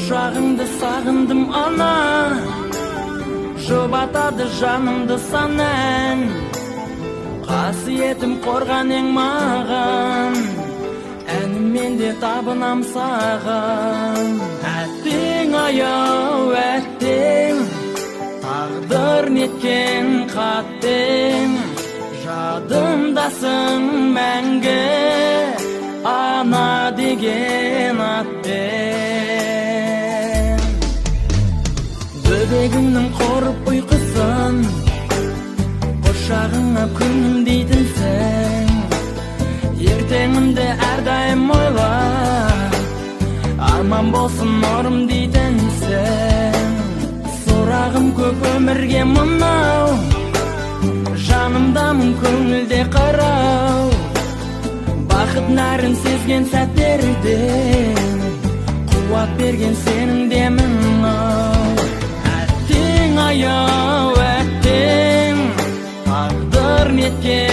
Құшағыңды сағындым ана, жұбатады жанымды сан ән. Қасиетім қорған ең маған, әніммен де табынам саған. Әттең аяу, әттең, тағдыр неткен қаттең, жадымдасың мәңгі ана деген атпен. Бөбегіңнің қорып ұйқысын, құшағыңа күнім дейтінсің. Ертеңімді әрдайым ойла, арман болсын нұрым дейтінсің. Сұрағым көп өмірге мынау, жанымдамын көңілде қарау. Бақыт нәрін сезген сәттерде, қуат берген сенің демің ау. Әттең аяу, әттең, тағдыр неткен